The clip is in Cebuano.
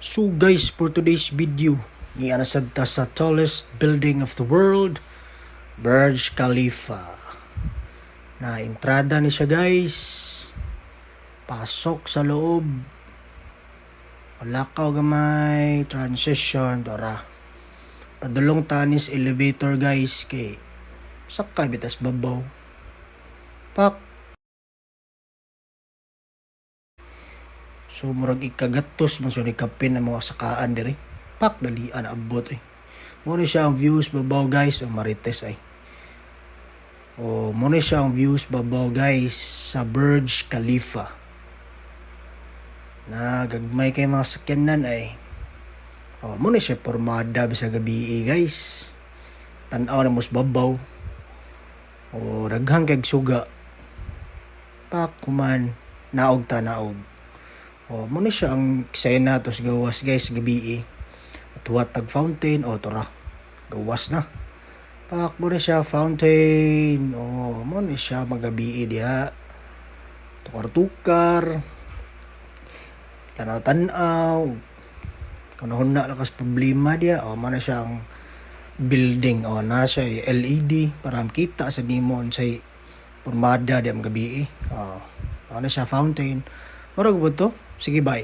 So guys, for today's video, niana sad ta sa tallest building of the world, Burj Khalifa. Na entrada ni siya, guys. Pasok sa loob. Palakaw gamay, transition, tora. Padulong tanis elevator, guys, kay sakay bitas babaw. Pak. So murag ikagatos man siya ni kapin ang mga sakaan diri. Pak, dalian abot eh. Mo ni siya ang views babaw, guys, o Marites ay. O mo ni siya ang views babaw, guys, sa Burj Khalifa. Na gagmay kay mga sakyanan ay. O mo ni siya pormada bisag gabi, guys. Tan-aw na mos babaw. O daghan kay suga. Pak kuman naog ta naog. O mo ni siya ang eksena tos gawas, guys, gabi. At tag fountain o tora. Gawas na. Pak mo ni siya fountain. O mo ni siya magabi diha. Tukar-tukar. Tanaw-tanaw. Kung na lakas problema diha. O mo na siya ang building. O na siya LED para makita sa nimo unsay pormada diha magabi. O ano siya fountain. Murag ba to? Sige, bye.